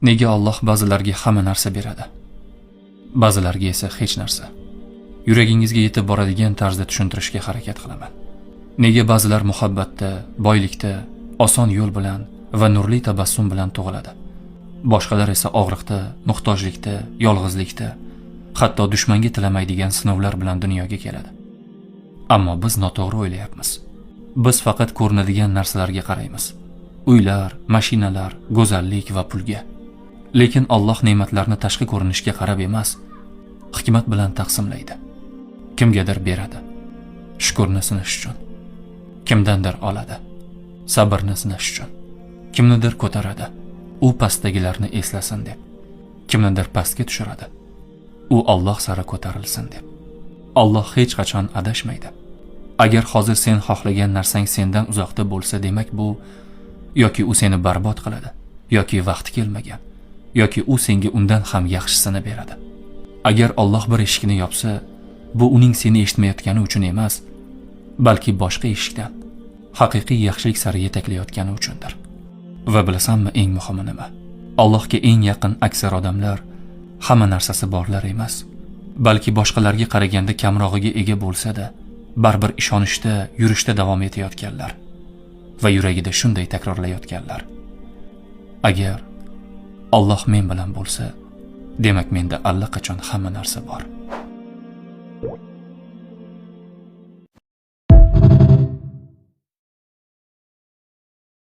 Nega Alloh ba'zilarga hamma narsa beradi, ba'zilarga esa hech narsa? Yuragingizga yetib boradigan tarzda tushuntirishga harakat qilaman. Nega ba'zilar muhabbatda, boylikda, oson yo'l bilan va nurli tabassum bilan tug'iladi? Boshqalar esa og'riqda, muhtojlikda, yolg'izlikda, hatto dushmanga tilamaydigan sinovlar bilan dunyoga keladi. Ammo biz noto'g'ri o'ylayapmiz. Biz faqat ko'rinadigan narsalarga qaraymiz. Uylar, mashinalar, go'zallik va pulga. Lekin Alloh ne'matlarni tashqi ko'rinishga qarab emas, hikmat bilan taqsimlaydi. Kimgadir beradi, shukurni sinash uchun. Kimdandir oladi, sabrni sinash uchun. Kimnidir ko'taradi, u pastdagilarni eslasin deb. Kimnidir pastga tushiradi, u Alloh sari ko'tarilsin deb. Alloh hech qachon adashmaydi. Agar hozir sen xohlagan narsang sendan uzoqda bo'lsa, demak bu yoki u seni barbod qiladi, yoki vaqti kelmagan, yoki u senga undan ham yaxshisini beradi. Agar Alloh bir eshikni yopsa, bu uning seni eshitmayotgani uchun emas, balki boshqa eshikdan haqiqiy yaxshilik sari yetaklayotgani uchundir. Va bilasanmi eng muhimi nima? Allohga eng yaqin aksar odamlar hamma narsasi borlar emas, balki boshqalarga qaraganda kamrog'iga ega bo'lsa-da, baribir ishonishda, yurishda davom etayotganlar va yuragida shunday takrorlayotganlar: Agar Alloh men bilan bo'lsa, demak menda allaqachon hamma narsa bor.